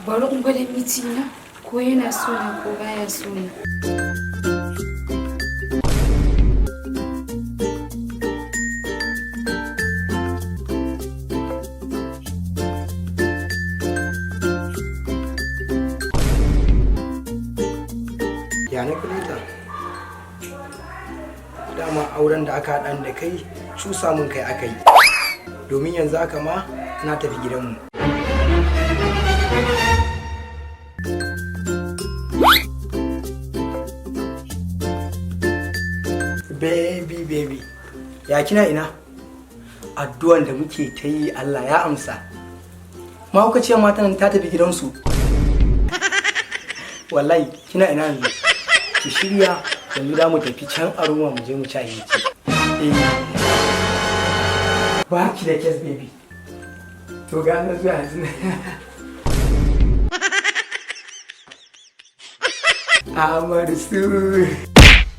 Bari in gwada mijina ko yana so na ko baya so na. Ya na kuleta? Dama auren da aka haɗa da kai cusa mun kai aka yi. Domin yanzu haka ma na tafi gidanmu. Baby, baby, ya kina ina? Addu'an da muke ta yi, Allah ya amsa. Mahaukaciyar matan ta tafi gidansu. Wallahi, kina ina yanzu? Ki shirya yanzu, da mu tafi can Aroma mu je mu ci abinci. Eh, ba ki da case, baby. To, ga na zuwa yanzu. Amarsu.